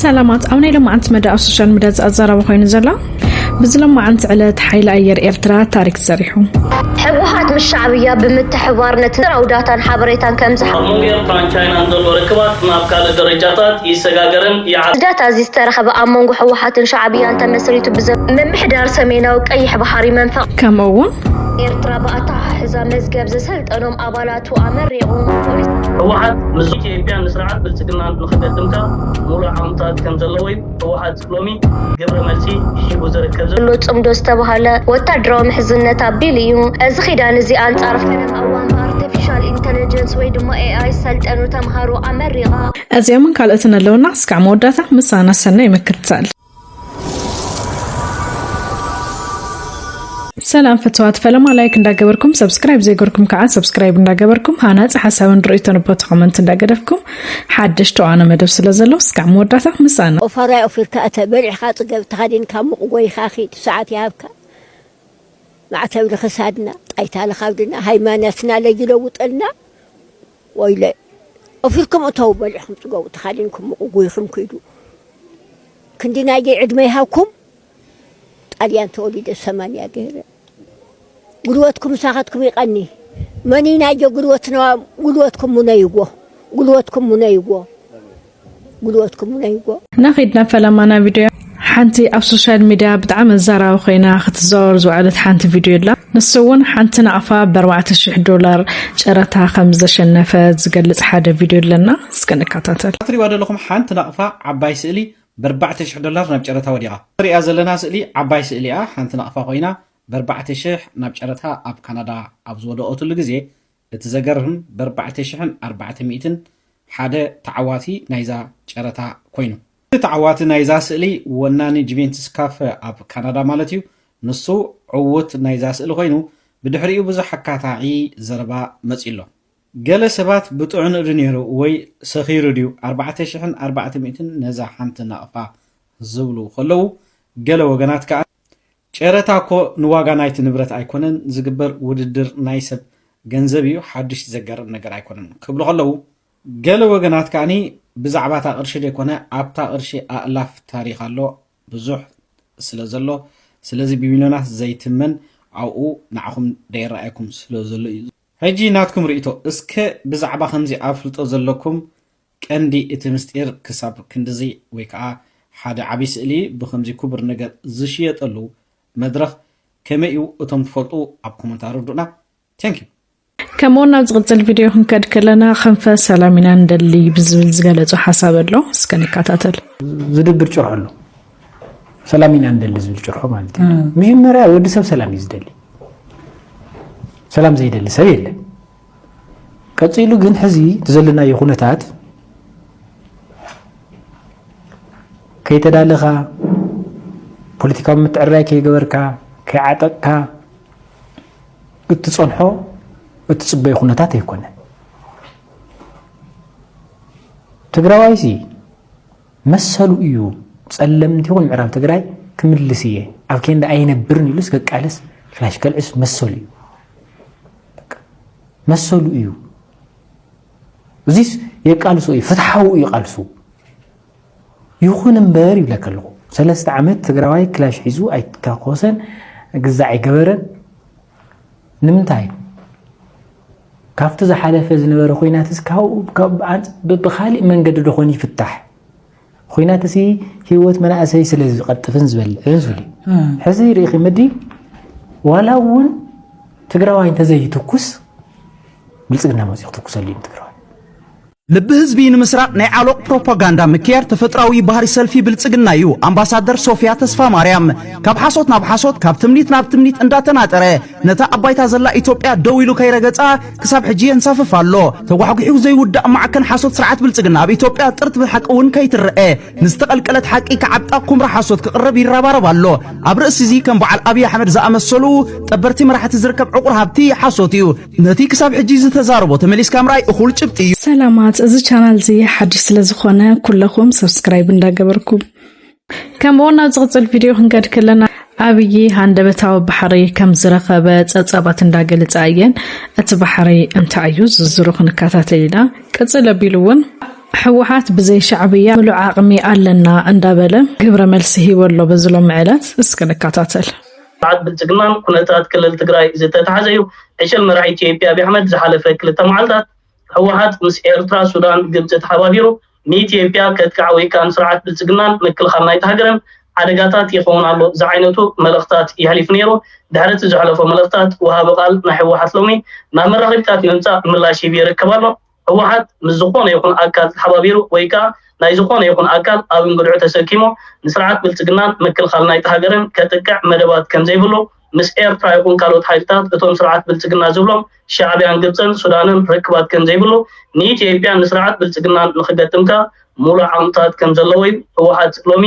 ሰላማት፣ ኣብ ናይ ሎማዓንቲ መደብ ኣብ ሶሻል ሚድያ ዝኣዘራቢ ኮይኑ ዘሎ፣ ብዚ ሎማዓንቲ ዕለት ሓይሊ ኣየር ኤርትራ ታሪክ ሰሪሑ። ህወሓት ምስ ሻዕብያ ብምትሕባር ነቲ ራውዳታን ሓበሬታን ከም ዝሓ- ኣብ መንጎ ኤርትራን ቻይናን ዘሎ ርክባት ናብ ካልእ ደረጃታት ይሰጋገርን ይዓ- እዚ ዳታ እዚ ዝተረኸበ ኣብ መንጎ ህወሓትን ሻዕብያን ተመስሪቱ ብዘ- ምምሕዳር ሰሜናዊ ቀይሕ ባሕሪ መንፈቕ ከምኡ እውን ኤርትራ ብኣተሓሕዛ መዝገብ ዘሰልጠኖም ኣባላቱ ኣመሪቑ። ፖሊስ ህወሓት ምስ ኢትዮጵያ ንስርዓት ብልጽግና ንኽገጥምካ ሙሉእ ዓቕምታት ከም ዘለዎ እዩ። ህወሓት ሎሚ ግብረ መልሲ ሂቡ ዝርከብ ዘሎ። ዘሎ ጽምዶ ዝተባህለ ወታደራዊ ምሕዝነት ኣቢሉ እዩ። እዚ ኪዳን እዚ ኣንጻር ፈለማ እዋን ብኣርቲፊሻል ኢንተለጀንስ ወይ ድማ ኤኣይ ዝሰልጠኑ ተምሃሮ ኣመሪቓ። እዚኦምን ካልኦትን ኣለውና። እስካዕ መወዳእታ ምሳና ሰናይ ምክትታል። ሰላም ፍትዋት ፈለማ፣ ላይክ እንዳገበርኩም፣ ሰብስክራይብ ዘይገርኩም ከዓ ሰብስክራይብ እንዳገበርኩም፣ ሃናፂ ሓሳብን ርእይቶን ቦቲ ኮመንት እንዳገደፍኩም፣ ሓደሽ ተዋነ መደብ ስለ ዘሎ እስካዕ መወዳእታ ምሳና። ኦፋራይ ኦፊርካ እተ በሊዕኻ ጽገብ ተኸዲንካ ሙቕ ጎይኻ ኺድ ሰዓት ይሃብካ። ማዕተብ ልኽሳድና፣ ጣይታ ልኻብድና፣ ሃይማኖትና ለይለውጠልና። ወይለ፣ ኦፊርኩም እተው በሊዕኹም ጽገቡ ተኸዲንኩም ሙቕ ጎይኹም ኪዱ። ክንዲ ናየይ ዕድመ ይሃብኩም። ጣልያን ተወሊደ ሰማንያ ገይረ። ጉልበትኩም ምሳኻትኩም ይቐኒ። መን ናዮ ጉልበትና፣ ጉልበትኩም ሙነይዎ። ጉልበትኩም ሙነይዎ። ጉልበትኩም ሙነይዎ። ናኺድና ፈለማና ቪድዮ። ሓንቲ ኣብ ሶሻል ሚድያ ብጣዕሚ መዛራቢ ኮይና ክትዘዋወር ዝውዕለት ሓንቲ ቪድዮ ኣላ። ንሱ እውን ሓንቲ ናቕፋ ብኣርባዕተ ሽሕ ዶላር ጨረታ ከም ዘሸነፈ ዝገልጽ ሓደ ቪድዮ ኣለና። እስከ ንከታተል። እትሪእዋ ዘለኹም ሓንቲ ናቕፋ ዓባይ ስእሊ ብኣርባዕተ ሽሕ ዶላር ናብ ጨረታ ወዲቓ። እትሪእያ ዘለና ስእሊ ዓባይ ስእሊ እያ። ሓንቲ ናቕፋ ኮይና ብኣርባዕተ ሽሕ ናብ ጨረታ ኣብ ካናዳ ኣብ ዝወደቐትሉ ግዜ፣ እቲ ዘገርም ብኣርባዕተ ሽሕን ኣርባዕተ ሚእትን ሓደ ተዓዋቲ ናይዛ ጨረታ ኮይኑ። እቲ ተዓዋቲ ናይዛ ስእሊ ወናኒ ጁቬንቱስ ካፈ ኣብ ካናዳ ማለት እዩ። ንሱ ዕዉት ናይዛ ስእሊ ኮይኑ፣ ብድሕሪኡ ብዙሕ ኣካታዒ ዘረባ መጺኡ ኣሎ። ገለ ሰባት ብጥዑንኡ ድዩ ነይሩ ወይ ሰኺሩ ድዩ ኣርባዕተ ሽሕን ኣርባዕተ ሚእትን ነዛ ሓንቲ ናቕፋ ዝብሉ ከለዉ፣ ገለ ወገናት ከኣ ጨረታ እኮ ንዋጋ ናይቲ ንብረት ኣይኮነን ዝግበር፣ ውድድር ናይ ሰብ ገንዘብ እዩ፣ ሓድሽ ዘገርም ነገር ኣይኮነን ክብሉ ከለዉ፣ ገለ ወገናት ከኣኒ ብዛዕባ እታ ቅርሺ ዘይኮነ ኣብታ ቅርሺ ኣእላፍ ታሪኽ ኣሎ፣ ብዙሕ ስለ ዘሎ፣ ስለዚ ብሚልዮናት ዘይትመን ኣብኡ ንዓኹም ደይረኣየኩም ስለ ዘሎ እዩ። ሕጂ ናትኩም ርእይቶ እስከ ብዛዕባ ከምዚ ኣፍልጦ ዘለኩም ቀንዲ እቲ ምስጢር ክሳብ ክንድዚ ወይ ከዓ ሓደ ዓብዪ ስእሊ ብኸምዚ ክቡር ነገር ዝሽየጠሉ መድረኽ ከመይ እዩ? እቶም ትፈልጡ ኣብ ኮመንት ኣረዱና። Thank you። ከምኡ ናብ ዝቕጽል ቪድዮ ክንከድ ከለና፣ ክንፈ ሰላም ኢና ንደሊ ብዝብል ዝገለጾ ሓሳብ ኣሎ። እስከ ንከታተል። ዝድብር ጭርሖ ኣሎ። ሰላም ኢና ንደሊ ዝብል ጭርሖ ማለት እዩ። መጀመርያ ወዲ ሰብ ሰላም እዩ ዝደሊ። ሰላም ዘይደሊ ሰብ የለን። ቀጺሉ ግን ሕዚ እቲ ዘለናዮ ኩነታት ከይተዳለኻ፣ ፖለቲካዊ ምትዕርራይ ከይገበርካ፣ ከይዓጠቕካ እትጸንሖ እትጽበዮ ኩነታት ኣይኮነን። ትግራዋይሲ መሰሉ እዩ። ጸለምቲ ይኹን ምዕራብ ትግራይ ክምልስ እየ፣ ኣብ ኬንዳ ኣይነብርን ኢሉስ ከቃልስ ክላሽ ከልዕስ መሰሉ እዩ። በቃ መሰሉ እዩ። እዚስ የቃልሶ እዩ፣ ፍትሓዊ እዩ ቃልሱ። ይኹን እምበር ይብለካ ኣለኹ፣ ሰለስተ ዓመት ትግራዋይ ክላሽ ሒዙ ኣይተኮሰን፣ ግዛዕ ኣይገበረን። ንምንታይ? ካብቲ ዝሓለፈ ዝነበረ ኹናትስ ካብኡ፣ ካብ፣ ኣንጽ-፣ ብ-፣ ብኻሊእ መንገዲ ዶ ኾን ይፍታሕ? ኹናትሲ ህይወት መናእሰይ ስለ ዝቐጥፍን ዝበልዕን ዝብል እዩ። ሕዚ ርኢኺ መዲ፣ ዋላ እውን ትግራዋይ እንተዘይትኩስ ብልጽግና መፂኡ ክትኩሰሉ እዩ ትግራዋይ። ልቢ ህዝቢ ንምስራቕ ናይ ዓሎቕ ፕሮፓጋንዳ ምክያድ ተፈጥራዊ ባህሪ ሰልፊ ብልጽግና እዩ። ኣምባሳደር ሶፊያ ተስፋ ማርያም። ካብ ሓሶት ናብ ሓሶት፣ ካብ ትምኒት ናብ ትምኒት እንዳተናጠረ፣ ነታ ኣብ ባይታ ዘላ ኢትዮጵያ ደው ኢሉ ከይረገጻ ክሳብ ሕጂ የንሳፍፍ ኣሎ። ተጓሕጒሑ ዘይውዳእ ማዕከን ሓሶት ስርዓት ብልጽግና ኣብ ኢትዮጵያ ጥርት ብሓቂ እውን ከይትረአ፣ ንዝተቐልቀለት ሓቂ ክዓብጣ ኩምራ ሓሶት ክቕረብ ይረባረብ ኣሎ። ኣብ ርእሲ እዚ ከም በዓል ኣብይ ኣሕመድ ዝኣመሰሉ ጠበርቲ መራሕቲ ዝርከብ ዕቑር ሃብቲ ሓሶት እዩ። ነቲ ክሳብ ሕጂ ዝተዛረቦ ተመሊስካ ምርኣይ እኹል ጭብጢ እዩ። ሰላማት፣ እዚ ቻናል እዚ ሓድሽ ስለ ዝኾነ ኩለኹም ሰብስክራይብ እንዳገበርኩም። ከምኡ ናብ ዝቕጽል ቪድዮ ክንከድ ከለና፣ ኣብይ ሃንደበታዊ ባሕሪ ከም ዝረኸበ ጸብጻባት እንዳገለጻ እየን። እቲ ባሕሪ እንታይ እዩ ዝርዝሩ ክንከታተል ኢና። ቅጽል ኣቢሉ እውን ህወሓት ብዘይ ሻዕብያ ምሉእ ዓቕሚ ኣለና እንዳበለ ግብረ መልሲ ሂቡ ኣሎ በዚ ሎሚ ዕለት። እስኪ ንከታተል። ስርዓት ብልፅግናን ኩነታት ክልል ትግራይ ዝተተሓዘ እዩ። ዕሸል መራሒ ኢትዮጵያ ኣብይ ኣሕመድ ዝሓለፈ ክልተ መዓልታት ህወሓት ምስ ኤርትራ፣ ሱዳን፣ ግብፂ ተሓባቢሩ ንኢትዮጵያ ከጥቅዓ ወይ ከዓ ንስርዓት ብልፅግናን ምክልኻል ናይቲ ሃገርን ሓደጋታት ይኸውን ኣሎ ዝዓይነቱ መልእኽታት የሕሊፉ ነይሩ። ድሕሪ እቲ ዘሕለፎ መልእኽታት ወሃቢ ቃል ናይ ህወሓት ሎሚ ናብ መራኸቢታት ንምምፃእ ምላሽ ሂቡ ይርከብ ኣሎ። ህወሓት ምስ ዝኾነ ይኹን ኣካል ተሓባቢሩ ወይ ከዓ ናይ ዝኾነ ይኹን ኣካል ኣብ እንግድዑ ተሰኪሙ ንስርዓት ብልፅግናን ምክልኻል ናይቲ ሃገርን ከጥቅዕ መደባት ከም ዘይብሉ ምስ ኤርትራ ይኹን ካልኦት ሓይልታት እቶም ስርዓት ብልፅግና ዝብሎም ሻዕብያን ግብፅን ሱዳንን ርክባት ከም ዘይብሉ ንኢትዮጵያ ንስርዓት ብልፅግናን ንክገጥምካ ሙሉእ ዓቕምታት ከም ዘለዎ እዩ ህወሓት ሎሚ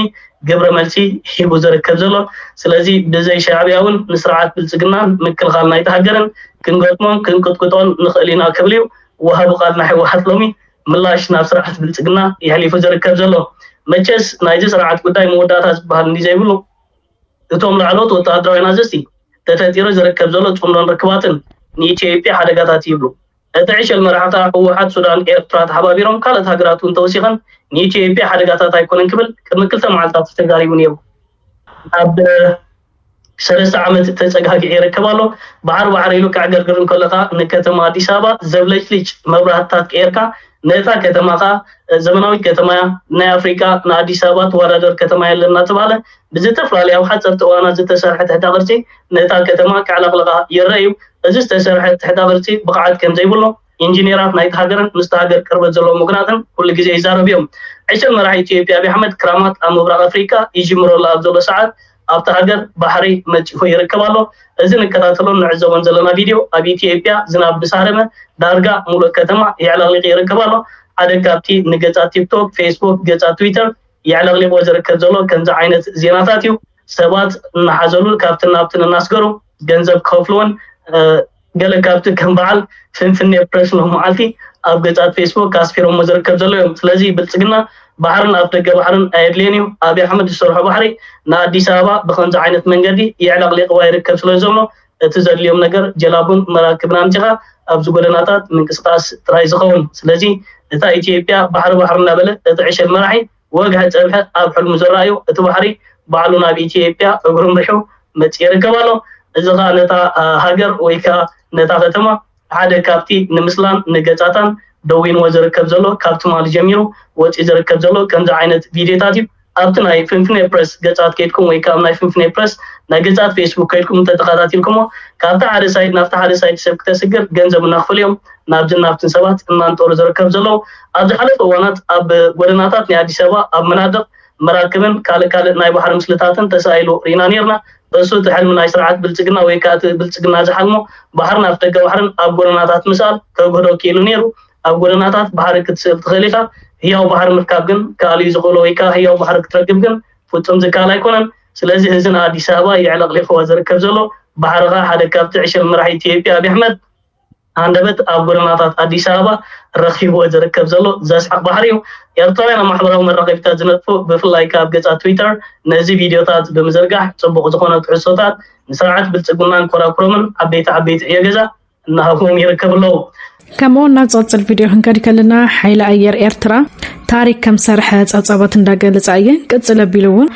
ግብረ መልሲ ሂቡ ዝርከብ ዘሎ። ስለዚ ብዘይ ሻዕብያ እውን ንስርዓት ብልፅግናን ምክልኻል ናይቲ ሃገርን ክንገጥሞን ክንቅጥቅጦን ንኽእል ኢና ክብል እዩ ወሃቢ ቃል ናይ ህወሓት ሎሚ ምላሽ ናብ ስርዓት ብልፅግና የሕሊፉ ዝርከብ ዘሎ። መቸስ ናይዚ ስርዓት ጉዳይ መወዳእታ ዝበሃል እንዲ ዘይብሉ እቶም ላዕሎት ወታደራውያን ኣዘዝቲ ተፈጢሩ ዝርከብ ዘሎ ፅምዶን ርክባትን ንኢትዮጵያ ሓደጋታት ይብሉ። እቲ ዕሸል መራሕታ ህወሓት ሱዳን ኤርትራ ተሓባቢሮም ካልኦት ሃገራት እውን ተወሲኸን ንኢትዮጵያ ሓደጋታት ኣይኮነን ክብል ቅድሚ ክልተ መዓልታት ተዛሪቡ ነይሩ። ኣብ ሰለስተ ዓመት ተፀጋጊዑ ይርከብ ኣሎ። ባሕሪ ባሕሪ ኢሉ ክዕገርግር እንከለካ ንከተማ ኣዲስ ኣበባ ዘብለጭልጭ መብራህትታት ቀየርካ ነታ ከተማ ከኣ ዘመናዊት ከተማ እያ፣ ናይ ኣፍሪቃ ንኣዲስ ኣበባ ትወዳደር ከተማ የለን እናተባህለ ብዝተፈላለየ ኣብ ሓፀርቲ እዋናት ዝተሰርሐ ትሕተ ቅርፂ ነታ ከተማ ክዕለቕልቓ ይረአ እዩ። እዚ ዝተሰርሐ ትሕተ ቅርፂ ብቕዓት ከም ዘይብሉ ኢንጂነራት ናይቲ ሃገርን ምስቲ ሃገር ቅርበት ዘለዎም ወገናትን ኩሉ ግዜ ይዛረቡ እዮም። ዕሸል መራሒ ኢትዮጵያ ኣብይ ኣሕመድ ክራማት ኣብ ምብራቕ ኣፍሪቃ ይጅምሮ ኣሎ ኣብ ዘሎ ሰዓት ኣብቲ ሃገር ባሕሪ መፂኹ ይርከብ ኣሎ። እዚ ንከታተሎን ንዕዘቦን ዘለና ቪድዮ ኣብ ኢትዮጵያ ዝናብ ምስ ሃረመ ዳርጋ ሙሉእ ከተማ የዕለቕሊቑ ይርከብ ኣሎ። ሓደ ካብቲ ንገፃት ቲክቶክ፣ ፌስቡክ፣ ገፃት ትዊተር የዕለቕሊቑዎ ዝርከብ ዘሎ ከምዚ ዓይነት ዜናታት እዩ። ሰባት እናሓዘሉ ካብትን ናብትን እናስገሩ ገንዘብ ክኸፍልዎን ገለ ካብቲ ከም በዓል ፍንፍኔ ፕረስ ሎሚ መዓልቲ ኣብ ገፃት ፌስቡክ ኣስፊሮሞ ዝርከብ ዘሎ እዮም። ስለዚ ብልፅግና ባሕርን ኣፍ ደገ ባሕርን ኣየድልየን እዩ። ኣብይ ኣሕመድ ዝሰርሖ ባሕሪ ንኣዲስ ኣበባ ብኸምዚ ዓይነት መንገዲ የዕለቕሊቕዋ ይርከብ ስለ ዘሎ እቲ ዘድልዮም ነገር ጀላቡን መራክብን ኣምፂኻ ኣብዚ ጎደናታት ምንቅስቃስ ጥራይ ዝኸውን። ስለዚ እታ ኢትዮጵያ ባሕሪ ባሕሪ እናበለ እቲ ዕሸል መራሒ ወግሐ ፀብሐ ኣብ ሕልሙ ዝረኣዩ እቲ ባሕሪ ባዕሉ ናብ ኢትዮጵያ እግሩ ምሪሑ መፂኡ ይርከብ ኣሎ። እዚ ከዓ ነታ ሃገር ወይ ከዓ ነታ ከተማ ሓደ ካብቲ ንምስላን ንገፃታን ደዊንዎ ዝርከብ ዘሎ ካብ ትማሊ ጀሚሩ ወፂኡ ዝርከብ ዘሎ ከምዚ ዓይነት ቪድዮታት እዩ። ኣብቲ ናይ ፍንፍኔ ፕረስ ገፃት ከይድኩም ወይ ካብ ናይ ፍንፍኔ ፕረስ ናይ ገፃት ፌስቡክ ከይድኩም እንተተኸታቲልኩሞ ካብቲ ሓደ ሳይት ናብቲ ሓደ ሳይት ሰብ ክተስግር ገንዘብ እናኽፈሉ እዮም ናብዝን ናብትን ሰባት እናንጠሩ ዝርከብ ዘለዉ። ኣብ ዝሓለፈ እዋናት ኣብ ጎደናታት ናይ ኣዲስ ኣበባ ኣብ መናድቕ መራክብን ካልእ ካልእ ናይ ባሕሪ ምስልታትን ተሳኢሉ ርኢና ነርና። እሱ እቲ ሕልሚ ናይ ስርዓት ብልፅግና ወይ ከዓ እቲ ብልፅግና ዝሓልሞ ባሕርን ኣፍ ደገ ባሕርን ኣብ ጎደናታት ምስኣል ከግህዶ ክኢሉ ነይሩ። ኣብ ጎደናታት ባሕሪ ክትስእል ትኽእል ኢኻ። ህያው ባሕሪ ምርካብ ግን ከኣልዩ ዝኽእሎ ወይ ከዓ ህያው ባሕሪ ክትረክብ ግን ፍፁም ዝከኣል ኣይኮነን። ስለዚ እዚ ንኣዲስ ኣበባ የዕለቕሊኽዎ ዝርከብ ዘሎ ባሕሪ ከዓ ሓደ ካብቲ ዕሸል መራሒ ኢትዮጵያ ኣብይ ኣሕመድ ሃንደበት ኣብ ጎደናታት ኣዲስ ኣበባ ረኺብዎ ዝርከብ ዘሎ ዘስሕቕ ባሕሪ እዩ። ኤርትራውያን ኣብ ማሕበራዊ መራኸቢታት ዝነጥፉ ብፍላይ ካብ ገጻት ትዊተር ነዚ ቪድዮታት ብምዝርጋሕ ጽቡቕ ዝኾነ ትሕዝቶታት ንስርዓት ብልጽግናን ኮራኩሮምን ዓበይቲ ዓበይቲ ዕዮ ገዛ እናሃብዎም ይርከቡ ኣለዉ። ከምኡ እውን ናብ ዝቕጽል ቪድዮ ክንከድ ከለና ሓይሊ ኣየር ኤርትራ ታሪክ ከም ዝሰርሐ ጸብጻባት እንዳገለጻ እየን። ቅጽል ኣቢሉ እውን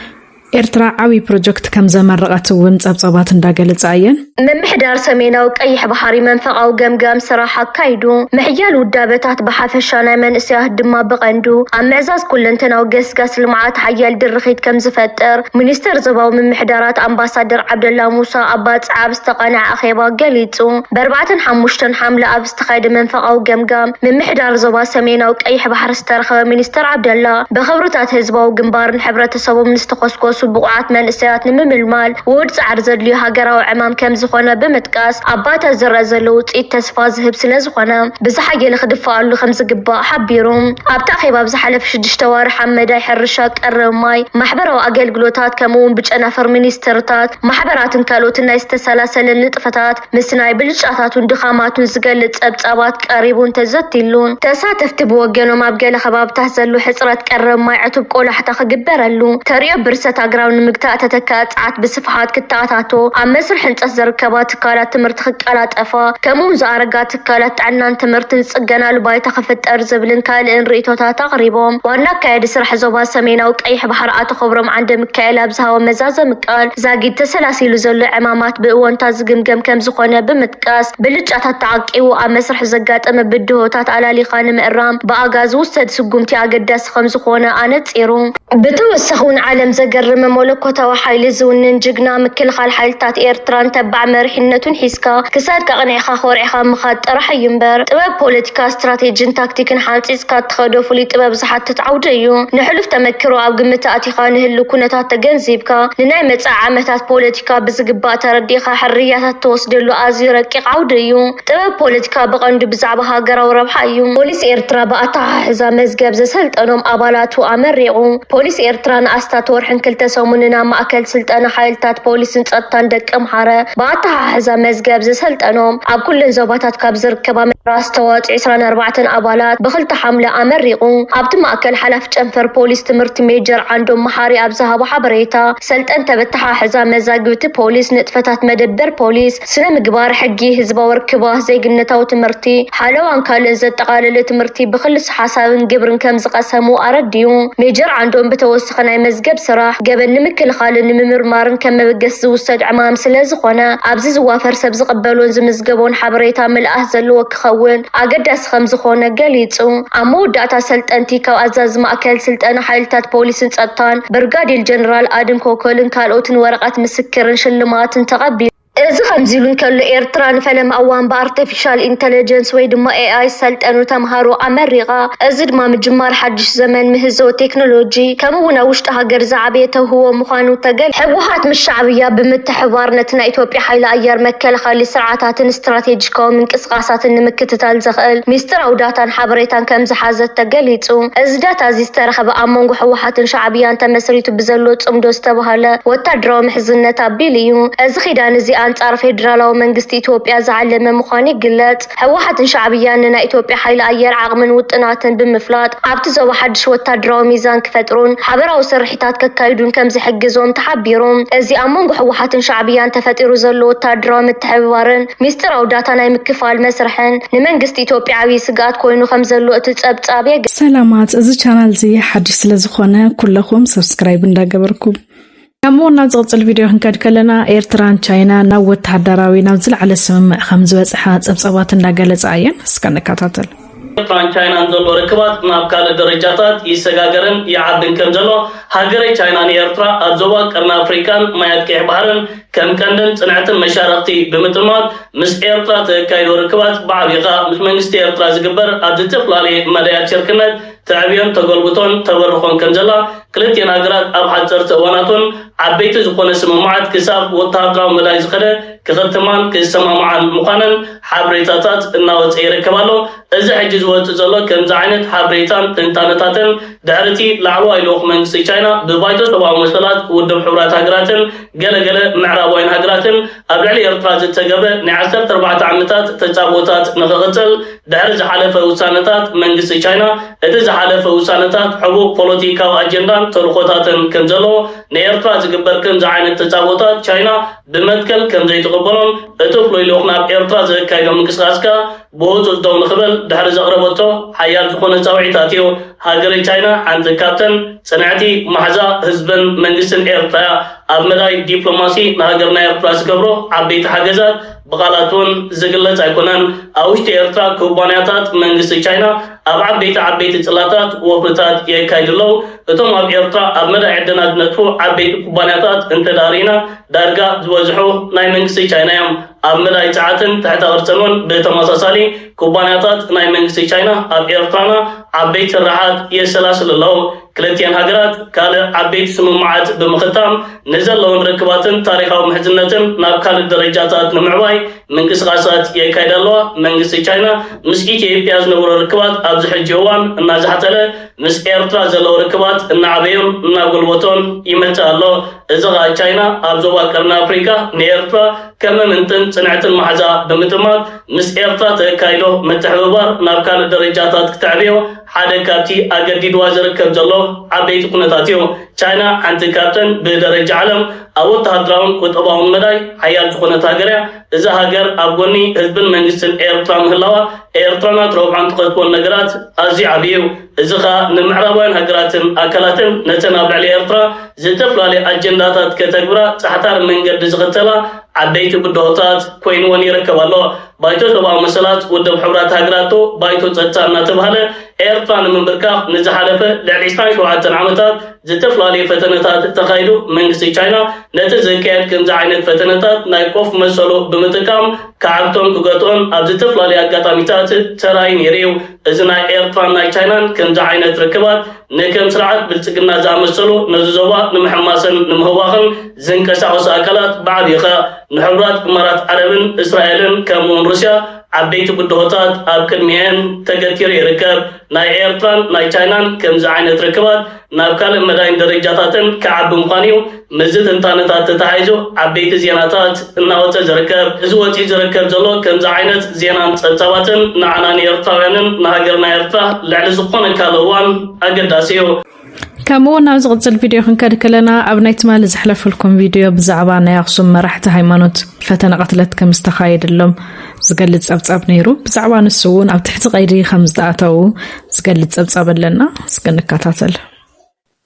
ኤርትራ ዓብዪ ፕሮጀክት ከም ዘመረቐት እውን ጸብጻባት እንዳገለጻ እየን። ምምሕዳር ሰሜናዊ ቀይሕ ባሕሪ መንፈቓዊ ገምጋም ስራሕ ኣካይዱ። ምሕያል ውዳበታት ብሓፈሻ ናይ መንእሰያት ድማ ብቐንዱ ኣብ ምዕዛዝ ኩለንተናዊ ገስጋስ ልምዓት ሓያል ድርኺት ከም ዝፈጥር ሚኒስተር ዞባዊ ምምሕዳራት ኣምባሳደር ዓብደላ ሙሳ ኣባጽዓ ኣብ ዝተቓንዐ ኣኼባ ገሊጹ። ብኣርባዕተን ሓሙሽተን ሓምለ ኣብ ዝተኻየደ መንፈቓዊ ገምጋም ምምሕዳር ዞባ ሰሜናዊ ቀይሕ ባሕሪ ዝተረኸበ ሚኒስተር ዓብደላ ብኽብርታት ህዝባዊ ግንባርን ሕብረተሰቦም ንዝተኾስኮሱ ብቑዓት መንእሰያት ንምምልማል ውሁድ ጻዕሪ ዘድልዮ ሃገራዊ ዕማም ከም ዝኾነ ብምጥቃስ ኣብ ባይታ ዝረኣ ዘሎ ውጽኢት ተስፋ ዝህብ ስለ ዝኾነ ብዝሓየለ ክድፈኣሉ ከም ዝግባእ ሓቢሩ። ኣብቲ ኣኼባ ኣብ ዝሓለፈ ሽዱሽተ ዋርሕ ኣብ መዳይ ሕርሻ፣ ቀረብ ማይ፣ ማሕበራዊ ኣገልግሎታት ከምኡ እውን ብጨናፍር ሚኒስትርታት፣ ማሕበራትን ካልኦትን ናይ ዝተሰላሰለ ንጥፈታት ምስ ናይ ብልጫታቱን ድኻማቱን ዝገልጽ ጸብጻባት ቀሪቡን ተዘቲሉን። ተሳተፍቲ ብወገኖም ኣብ ገለ ከባብታት ዘሎ ሕጽረት ቀረብ ማይ ዕቱብ ቆላሕታ ክግበረሉ፣ ተርእዮ ብርሰት ሃገራዊ ንምግታእ ተተካኢ ጸዓት ብስፍሓት ክተኣታቶ፣ ኣብ መስርሕ ህንጸት ዝርከባ ትካላት ትምህርቲ ክቀላጠፋ፣ ከምኡውን ዝኣረጋ ትካላት ጥዕናን ትምህርትን ዝጽገናሉ ባይታ ክፍጠር ዝብልን ካልእን ርእይቶታት ኣቕሪቦም። ዋና ኣካያዲ ስራሕ ዞባ ሰሜናዊ ቀይሕ ባሕሪ ኣቶ ክብሮም ዓንደ ሚካኤል ኣብ ዝሃቦ መዛዘሚ ቃል፣ ዛጊድ ተሰላሲሉ ዘሎ ዕማማት ብእወንታ ዝግምገም ከም ዝኾነ ብምጥቃስ፣ ብልጫታት ተዓቂቡ ኣብ መስርሕ ዘጋጠመ ብድሆታት ኣላሊኻ ንምእራም ብኣጋ ዝውሰድ ስጉምቲ ኣገዳሲ ከም ዝኾነ ኣነጺሩ። ብተወሳኺ እውን ዓለም ዘገርም መለኮታዊ ሓይሊ ዝውንን ጅግና ምክልኻል ሓይልታት ኤርትራን ተባዕ መሪሕነቱን ሒዝካ ክሳድካ ኣቕኒዕካ ኮሪዕካ ምኻድ ጥራሕ እዩ እምበር፣ ጥበብ ፖለቲካ፣ ስትራቴጂን ታክቲክን ሓንጺጽካ እትኸዶ ፍሉይ ጥበብ ዝሓትት ዓውዲ እዩ። ንሕሉፍ ተመክሮ ኣብ ግምት ኣእቲኻ፣ ንህሉ ኩነታት ተገንዚብካ፣ ንናይ መጻኢ ዓመታት ፖለቲካ ብዝግባእ ተረዲእካ፣ ሕርያታት ትወስደሉ ኣዝዩ ረቂቕ ዓውዲ እዩ። ጥበብ ፖለቲካ ብቐንዱ ብዛዕባ ሃገራዊ ረብሓ እዩ። ፖሊስ ኤርትራ ብኣተሓሕዛ መዝገብ ዘሰልጠኖም ኣባላቱ ኣመሪቑ። ፖሊስ ኤርትራ ንኣስታት ወርሕን ክልተ ሰሙንን ኣብ ማእከል ስልጠና ሓይልታት ፖሊስን ጸጥታን ደቀምሓረ ብኣተሓሕዛ መዝገብ ዘሰልጠኖም ኣብ ኩለን ዞባታት ካብ ዝርከባ ራስ ተዋጽኦ ዕስራን ኣርባዕተን ኣባላት ብኽልተ ሓምለ ኣመሪቑ። ኣብቲ ማእከል ሓላፊ ጨንፈር ፖሊስ ትምህርቲ ሜጀር ዓንዶም መሓሪ ኣብ ዝሃቦ ሓበሬታ፣ ሰልጠንቲ ኣብ ኣተሓሕዛ መዛግብቲ ፖሊስ፣ ንጥፈታት መደበር ፖሊስ፣ ስነ ምግባር፣ ሕጊ፣ ህዝባዊ ርክባት፣ ዜግነታዊ ትምህርቲ፣ ሓለዋን ካልእን ዘጠቓለለ ትምህርቲ ብክልስ ሓሳብን ግብርን ከም ዝቐሰሙ ኣረዲኡ። ሜጀር ዓንዶም ብተወሳኺ ናይ መዝገብ ስራሕ ገበን ንምክልኻልን ንምምርማርን ከም መበገሲ ዝውሰድ ዕማም ስለ ዝኾነ፣ ኣብዚ ዝዋፈር ሰብ ዝቕበሎን ዝምዝገቦን ሓበሬታ ምልኣት ዘለዎ ክኸውን ኣገዳሲ ከም ዝኾነ ገሊጹ። ኣብ መወዳእታ ሰልጠንቲ ካብ ኣዛዚ ማእከል ስልጠና ሓይልታት ፖሊስን ጸጥታን ብርጋዴር ጀነራል ኣድም ኮኮልን ካልኦትን ወረቐት ምስክርን ሽልማትን ተቐቢሉ። እዚ ከምዚ ኢሉ እንከሎ፣ ኤርትራ ንፈለማ እዋን ብኣርቲፊሻል ኢንተለጀንስ ወይ ድማ ኤ ኣይ ዝሰልጠኑ ተምሃሮ ኣመሪቓ። እዚ ድማ ምጅማር ሓድሽ ዘመን ምህዞ ቴክኖሎጂ፣ ከምኡ እውን ኣብ ውሽጢ ሃገር ዝዓበየ ተውህቦ ምዃኑ ተገሊጹ። ህወሓት ምስ ሻዕብያ ብምትሕብባር ነቲ ናይ ኢትዮጵያ ሓይሊ ኣየር፣ መከላኸሊ ስርዓታትን ስትራቴጂካዊ ምንቅስቓሳትን ንምክትታል ዘኽእል ሚስጥራዊ ዳታን ሓበሬታን ከም ዝሓዘት ተገሊጹ። እዚ ዳታ እዚ ዝተረኸበ ኣብ መንጎ ህወሓትን ሻዕብያን ተመስሪቱ ብዘሎ ጽምዶ ዝተባህለ ወታደራዊ ምሕዝነት ኣቢሉ እዩ። እዚ ኺዳን እዚ ኣንጻር ፌደራላዊ መንግስቲ ኢትዮጵያ ዝዓለመ ምዃኑ ይግለጽ። ህወሓትን ሻዕብያን ንናይ ኢትዮጵያ ሓይሊ ኣየር ዓቕምን ውጥናትን ብምፍላጥ ኣብቲ ዞባ ሓድሽ ወታደራዊ ሚዛን ክፈጥሩን ሓበራዊ ስርሒታት ከካይዱን ከም ዝሕግዞም ተሓቢሩ። እዚ ኣብ መንጎ ህወሓትን ሻዕብያን ተፈጢሩ ዘሎ ወታደራዊ ምትሕብባርን ሚስጥራዊ ዳታ ናይ ምክፋል መስርሕን ንመንግስቲ ኢትዮጵያ ዓብዪ ስግኣት ኮይኑ ከም ዘሎ እቲ ጸብጻብ የገ- ሰላማት፣ እዚ ቻናል እዚ ሓድሽ ስለ ዝኾነ ኩለኹም ሰብስክራይብ እንዳገበርኩም። ካብ ምውናን ዝቕጽል ቪድዮ ክንከድ ከለና፣ ኤርትራን ቻይና ናብ ወተሃደራዊ ናብ ዝለዓለ ስምምዕ ከም ዝበጽሓ ጸብጻባት እንዳገለጻ እየን። እስከ ንከታተል። ኤርትራን ቻይናን ዘሎ ርክባት ናብ ካልእ ደረጃታት ይሰጋገርን ይዓብን ከም ዘሎ፣ ሃገረ ቻይና ንኤርትራ ኣብ ዞባ ቀርኒ ኣፍሪቃን ማያት ቀይሕ ባሕርን ከም ቀንድን ጽንዕትን መሻርኽቲ ብምጥማት፣ ምስ ኤርትራ ተካይዶ ርክባት ብዓቢኻ ምስ መንግስቲ ኤርትራ ዝግበር ኣብ ዝተፈላለየ መዳያት ሽርክነት ተዕብዮን ተጎልብቶን ተበርኾን ከም ዘላ፣ ክልቲኤን ሃገራት ኣብ ሓጸርቲ እዋናት እውን ዓበይቲ ዝኾነ ስምምዓት ክሳብ ወተሃደራዊ መዳይ ዝኸደ ክኽትማን ክሰማምዓን ምዃነን ሓበሬታታት እናወጸ ይርከብ ኣሎ። እዚ ሕጂ ዝወጽእ ዘሎ ከምዚ ዓይነት ሓበሬታን ትንታነታትን ድሕሪ እቲ ላዕለዋይ ልኡኽ መንግስቲ ቻይና ብባይቶ ሰብኣዊ መሰላት ውድብ ሕቡራት ሃገራትን ገለገለ ምዕራባውያን ሃገራትን ኣብ ልዕሊ ኤርትራ ዝተገብረ ናይ ዓሰርተ ኣርባዕተ ዓመታት ተጻብኦታት ንኽቕጽል ድሕሪ ዝሓለፈ ውሳነታት መንግስቲ ቻይና፣ እቲ ዝሓለፈ ውሳነታት ሕቡእ ፖለቲካዊ ኣጀንዳን ተልእኾታትን ከም ዘለዎ፣ ንኤርትራ ዝግበር ከምዚ ዓይነት ተጻብኦታት ቻይና ብመትከል ከም ዘይትቕበሎን እቲ ፍሉይ ልኡኽ ናብ ኤርትራ ዘካይዶ ምንቅስቓስ ከኣ ብህጹጽ ደው ንኽብል ድሕሪ ዘቕረበቶ ሓያል ዝኾነ ጻውዒታት እዩ። ሃገረ ቻይና ሓንቲ ካብተን ጽንዕቲ ማሕዛ ህዝብን መንግስትን ኤርትራ እያ። ኣብ መዳይ ዲፕሎማሲ ንሃገርና ኤርትራ ዝገብሮ ዓበይቲ ሓገዛት ብቓላት እውን ዝግለጽ ኣይኮነን። ኣብ ውሽጢ ኤርትራ ኩባንያታት መንግስቲ ቻይና ኣብ ዓበይቲ ዓበይቲ ጽላታት ወፍርታት የካይዱ ኣለዉ። እቶም ኣብ ኤርትራ ኣብ መዳይ ዕደና ዝነጥፉ ዓበይቲ ኩባንያታት እንተዳሪና ዳርጋ ዝበዝሑ ናይ መንግስቲ ቻይና እዮም። ኣብ መዳይ ጸዓትን ትሕተ ቅርጽን እውን ብተመሳሳሊ ኩባንያታት ናይ መንግስቲ ቻይና ኣብ ኤርትራና ዓበይቲ ስራሓት የሰላስሉ ኣለዉ። ክልቲኤን ሃገራት ካልእ ዓበይቲ ስምምዓት ብምኽታም ንዘለውን ርክባትን ታሪኻዊ ምሕዝነትን ናብ ካልእ ደረጃታት ንምዕባይ ምንቅስቓሳት የካይዳ ኣለዋ። መንግስቲ ቻይና ምስ ኢትዮጵያ ዝነበሮ ርክባት ኣብዚ ሕጂ እዋን እናዛሕተለ ምስ ኤርትራ ዘለዎ ርክባት እናዓበዮን እናጎልበቶን ይመጽእ ኣሎ። እዚ ኸኣ ቻይና ኣብ ዞባ ቀርኒ ኣፍሪቃ ንኤርትራ ከም ምንጥን ጽንዕትን ማሕዛ ብምጥማት ምስ ኤርትራ ተካይዶ ምትሕብባር ናብ ካልእ ደረጃታት ክተዕብዮ ሓደ ካብቲ ኣገዲድዋ ዝርከብ ዘሎ ዓበይቲ ኩነታት እዩ። ቻይና ሓንቲ ካብተን ብደረጃ ዓለም ኣብ ወተሃደራውን ቁጠባውን መዳይ ሓያል ዝኾነት ሃገር እያ። እዛ ሃገር ኣብ ጎኒ ህዝብን መንግስትን ኤርትራ ምህላዋ፣ ኤርትራ ናት ረብሓን ትኸስቦን ነገራት ኣዝዩ ዓቢ እዩ። እዚ ኸኣ ንምዕራባውያን ሃገራትን ኣካላትን ነተን ኣብ ልዕሊ ኤርትራ ዝተፈላለዩ ኣጀንዳታት ከተግብራ ጻሕታሪ መንገዲ ዝኽተላ ዓበይቲ ብድሆታት ኮይንወን ይርከብ ኣሎ። ባይቶ ሰብኣዊ መሰላት ውድብ ሕቡራት ሃገራት፣ ባይቶ ጸጥታ እናተባህለ ኤርትራ ንምንብርካኽ ንዝሓለፈ ልዕሊ ዕስራን ሸውዓተን ዓመታት ዝተፈላለዩ ፈተነታት ተኻይዱ። መንግስቲ ቻይና ነቲ ዝካየድ ከምዚ ዓይነት ፈተነታት ናይ ኮፍ መሰሉ ብምጥቃም ክዓግቶን ክገትኦን ኣብ ዝተፈላለዩ ኣጋጣሚታት ተራእዩ ነይሩ እዩ። እዚ ናይ ኤርትራን ናይ ቻይናን ከምዚ ዓይነት ርክባት ንከም ስርዓት ብልጽግና ዝኣመሰሉ ነዚ ዞባ ንምሕማስን ንምህዋኽን ዝንቀሳቐሱ ኣካላት ብዓብዩ ኸ ንሕቡራት እማራት ዓረብን እስራኤልን ከምኡውን ሩስያ ዓበይቲ ብድሆታት ኣብ ቅድሚኤን ተገቲሩ ይርከብ። ናይ ኤርትራን ናይ ቻይናን ከምዚ ዓይነት ርክባት ናብ ካልእ መዳይን ደረጃታትን ክዓቢ ምዃኑ እዩ ምስዚ ትንታነታት ተተሓሒዙ ዓበይቲ ዜናታት እናወፀ ዝርከብ። እዚ ወፂኡ ዝርከብ ዘሎ ከምዚ ዓይነት ዜናን ፀብፃባትን ንዓና ንኤርትራውያንን ንሃገርና ኤርትራ ልዕሊ ዝኾነ ካልእ እዋን ኣገዳሲ እዩ። ከምኡ እውን ናብ ዝቕጽል ቪድዮ ክንከድ ከለና፣ ኣብ ናይ ትማሊ ዘሕለፈልኩም ቪድዮ ብዛዕባ ናይ ኣኽሱም መራሕቲ ሃይማኖት ፈተነ ቅትለት ከም ዝተኻየደሎም ዝገልጽ ጸብጻብ ነይሩ። ብዛዕባ ንሱ እውን ኣብ ትሕቲ ቀይዲ ከም ዝተኣተዉ ዝገልጽ ጸብጻብ ኣለና። እስከ ንከታተል።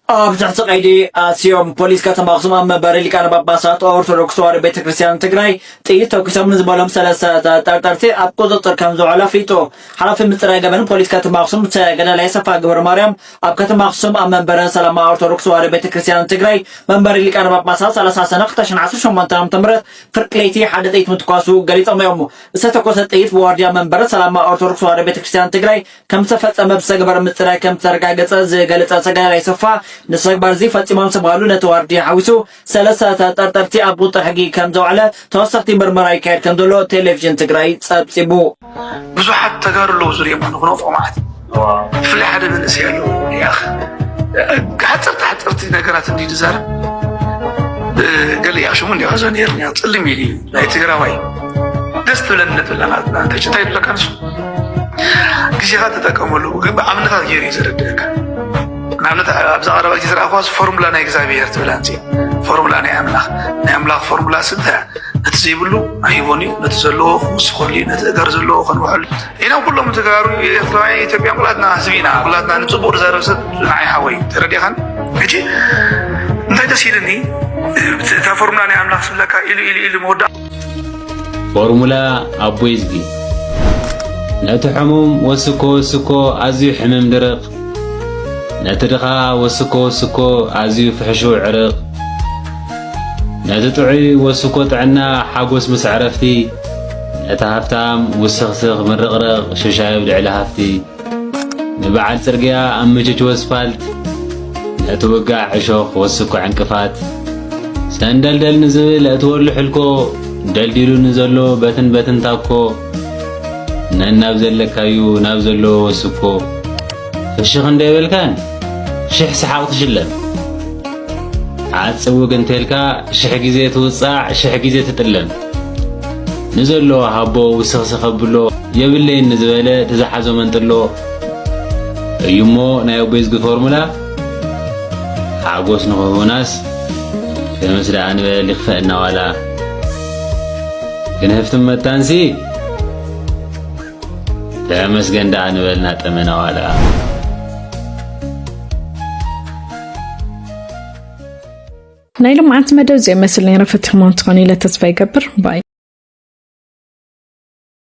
ኣብ ትሕቲ ቀይዲ ኣትዮም። ፖሊስ ከተማ ኣኽሱም ኣብ መንበሪ ሊቃነ ጳጳሳት ኦርቶዶክስ ተዋህዶ ቤተ ክርስቲያን ትግራይ ጥይት ተኩሶም ንዝበሎም ሰለስተ ተጠርጠርቲ ኣብ ቁፅፅር ከም ዝውዕሉ ኣፍሊጡ። ሓላፊ ምፅራይ ገበን ፖሊስ ከተማ ኣኽሱም ተጋዳላይ ሰፋ ግብረ ማርያም ኣብ ከተማ ኣኽሱም ኣብ መንበረ ሰላማ ኦርቶዶክስ ተዋህዶ ቤተ ክርስቲያን ትግራይ መንበሪ ሊቃነ ጳጳሳት ሰላሳ ሰነ ክልተ ሽሕን ዓሰርተ ሸሞንተን ዓመተ ምህረት ፍርቂ ለይቲ ሓደ ጥይት ምትኳሱ ገሊጾም እዮም። ዝተተኮሰ ጥይት ብዋርድያ መንበረ ሰላማ ኦርቶዶክስ ተዋህዶ ቤተ ክርስቲያን ትግራይ ከም ዝተፈጸመ ብዝተገበረ ምፅራይ ከም ዝተረጋገጸ ዝገለጸ ተጋዳላይ ሰፋ፣ ንተግባር እዚ ፈጺሞም ዝተባህሉ ነቲ ዋርድያ ሓዊሱ ሰለስተ ተጠርጠርቲ ኣብ ቁጥጥር ሕጊ ከም ዘውዓለ ተወሰኽቲ ምርመራ ይካየድ ከም ዘሎ ቴሌቪዥን ትግራይ ጸብጺቡ። ብዙሓት ተጋሩ ኣለዉ ዙርየም ንኽነፍዖ ማለት እዩ። ብፍላይ ሓደ መንእሰይ ኣለዉ። ያኽ ሓፀርቲ ሓፀርቲ ነገራት እንዲ ዝዛረብ፣ ገለ ያሽሙ እንዲ ኸዞ ነይሩ፣ ያው ፅልም ኢሉ እዩ። ናይ ትግራዋይ ደስ ትብለኒ ነጥቢ ኣለና። እንታይ እንታይ ይብለካ ንሱ? ግዜኻ ተጠቀመሉ፣ ግን ብኣብነታት ገይሩ እዩ ዘረድእካ። ንኣብነት ኣብዛ ቀረባ ግዜ ዝረኣኽዋስ ፎርሙላ ናይ እግዚኣብሔር ትብል ኣምፅእ። ፎርሙላ ናይ ኣምላኽ፣ ናይ ኣምላኽ ፎርሙላ ስ እንታይ እያ? ነቲ ዘይብሉ ኣይቦን እዩ፣ ነቲ ዘለዎ ክውስኸሉ እዩ፣ ነቲ እገር ዘለዎ ከንውሐሉ እዩ። ኢና ኩሎም ተጋሩ ኤርትራውያን ኢትዮጵያን ኩላትና ህዝቢ ኢና። ኩላትና ንፅቡቅ ዝዛረብ ሰብ ንዓይ ሓወይ ተረዲኻን? ሕጂ እንታይ ደስ ኢልኒ፣ እታ ፎርሙላ ናይ ኣምላኽ ዝብለካ ኢሉ ኢሉ ኢሉ መወዳእ ፎርሙላ ኣቦይ ዝጊ። ነቲ ሕሙም ወስኮ ወስኮ ኣዝዩ ሕምም ድርቕ፣ ነቲ ድኻ ወስኮ ወስኮ ኣዝዩ ፍሕሹው ዕርቕ፣ ነቲ ጥዑይ ወስኮ ጥዕና ሓጎስ ምስ ዕረፍቲ፣ ነቲ ሃፍታም ውስኽስኽ ምርቕርቕ ሽሻይ ኣብ ልዕሊ ሃፍቲ። ንበዓል ጽርግያ ኣብ ምችቹ ኣስፋልት፣ ነቲ ውጋዕ ዕሾኽ ወስኮ ዕንቅፋት፣ ሰንደልደል ንዝብል እትወሉ ሕልኮ፣ ደልዲሉ ንዘሎ በትን በትን ታኮ፣ ነናብ ዘለካዩ ናብ ዘሎ ወስኮ፣ ፍሽኽ እንደ በልካን ሽሕ ሰሓቕ ትሽለም። ዓጽውግ እንተልካ ሽሕ ግዜ ትውጻዕ ሽሕ ግዜ ትጥለም። ንዘሎ ሃቦ ውስኽስኽ ኣብሎ የብለይን ንዝበለ ትዝሓዞ መንጥሎ እዩሞ ናይ ኣቦይ ዝጊ ፎርሙላ ሓጎስ ንኽህቡናስ ተመስ ደኣ ንበል ይኽፈእና ዋላ ክንህፍትም መታንሲ ተመስገን ደኣ ንበልና ጠመና ዋላ። ናይ ልምዓት መደብ ዘይመስል ነይረ ፈቲኽሞ እንትኾኑ ኢለ ተስፋ ይገብር ባይ።